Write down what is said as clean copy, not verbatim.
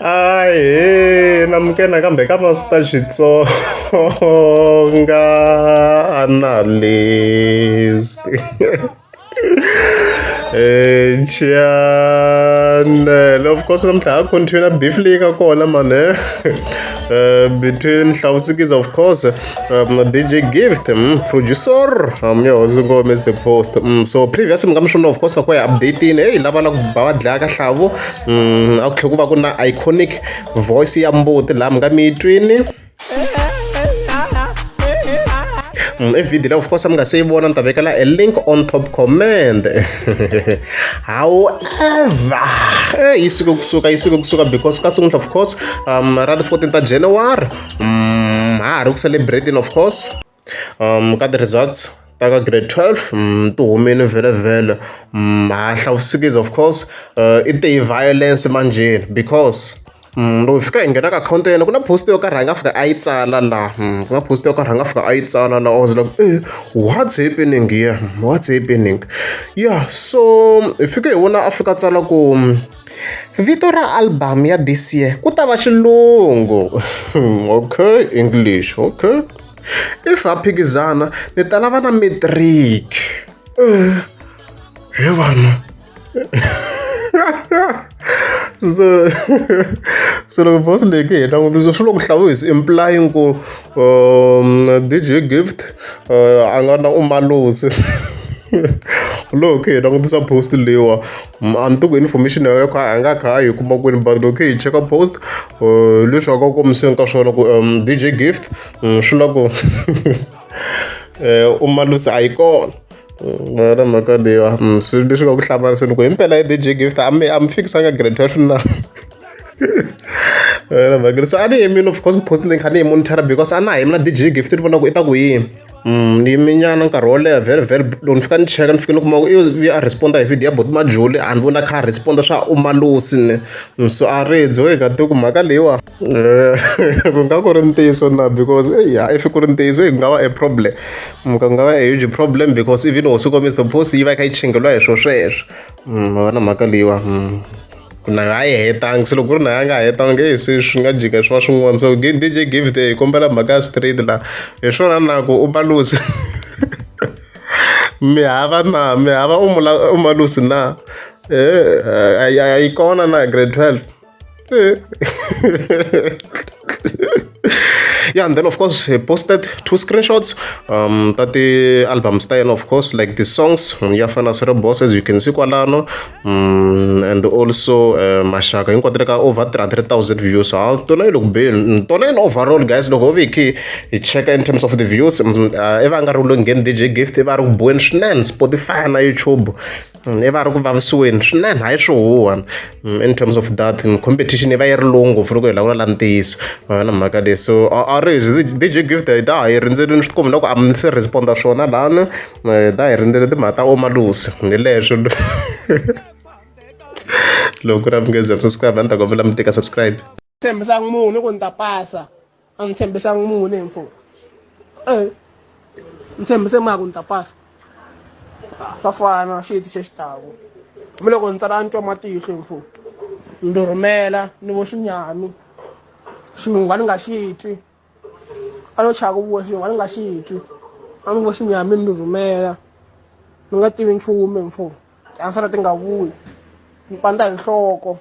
Ahee namukela nakambe ka Master Xitsonga Analyst channel of course namuntlha ha continue beef leyi nga kona mani between Hlawusikiza of course na DJ Gift producer ya hosi ngome is the post so previous mi nga mi swona of course va ku ya update-ini hey lava la ku ba va dlaya ka hlavu a ku tlhela ku va ku na iconic voice ya mbuti laha mi nga mi yi twini i video leyi of course mi nga se yi vona ni ta vekela a link on top comment however yi suke kusuka yi suke kusuka because ka siku of course ra ti 14 ta January ha ha ri ku celebrating of course ka ti-results ta ka grade 12 ti humile vhele vhele ha hlawusikiza of course i te hi violence manjheni because loko hi fika hi nghena ka akhawunti ya yena ku na post yo karhi a nga fika a yi tsala laha ku na post yo karhi a nga fika a yi tsala laha I was like eh what's happening here what's happening yeah so hi fike hi vona a fika a tsala ku vito ra album ya this year ku ta va xilungu okay English okay if ha phikizana ni ta lava na matric he vanhu so so loko boss leyi hi langutisa swi loko hlawu is implying ku DJ Gift a nga na umalusi loko hi langutisa post leyiwa a ni tivi ku information ya kha a nga kha a yi kuma kwini but loko hi cheka post leswi a ka kombiseni ka swona ku DJ Gift swi la ku umalusi a yi kona na mhaka leyiwa swilo leswi nga ku hlamariseni ku himpela i DJ Gift a mi a mi fikisanga grade 12 na na mhaka so a ni yimile of course post leyi kha ni yi monitor because a na ha yimi na DJ Gift ni vona ku i ta ku yini ni yiminyana nkarhi wo leha vhele vhele loko ni fika ni cheka ni fike ni kuma ku i a respond hi video ya boti Majuli a ni voni a kha a respond swa umalusi ne so a ri we nga ku mhaka leyiwa ku nga ku ri ntiyiso na because eya if ku ri ntiyiso ku nga va a problem ku nga va a huge problem because even hosi Mr Post yi va yi kha yi chingeliwa hi swo sweswo ma vona mhaka leyiwa ku na a yi hetangi se loko ku ri na ya nga hetangi e se swi nga jika swi va swin'wana so DJ Gift hi kombela mhaka ya straight la hi swona na ku u malusi mi hava na mi hava u malusi na a yi kona na grade 12 yeah and then of course he posted two screenshots ta ti-albums ta yena of course like the songs ya fana Sir Boss as you can see kwalano and also maxaka hinkwato le ka over 300,000 views ha tona yi le ku beni tona in overall guys loko ho vi hi hi cheka in terms of the views i va nga ri lo ngheni DJ Gift i va ri ku buweni swinene Spotify na YouTube i va ri ku vavisiweni swinene hayi swo huwa in terms of that competition yi va yi ri low ngopfu loko hi lawula la ntiyiso na mhaka leyi so a ri DJ Gift hi ta ha yi rindzelini swi tikomba loko a mi se responda swona lani hi ta hi rindzele timhaka ta omalusi hi leswo loko ku ri a mi nge za subscribe a ni ta kombela mi tika subscribe tshembisanga munhu ku ni ta pasa a ni tshembisanga munhu hi mfumo e ni tshembise mhaka ku ni ta pasa swa fana xiti xexitaku hambiloko ni tsala a ni twa matihlo hi mfumo ni rhumela ni vo xinyami xilungu a ni nga xi twi a no chava ku vua xilungu a ni nga xi twi a ni vo xinyami ni rhumela ni nga tivi nchumu hi mfumo ti-answer ti nga vuyi ni pandza hi nhloko.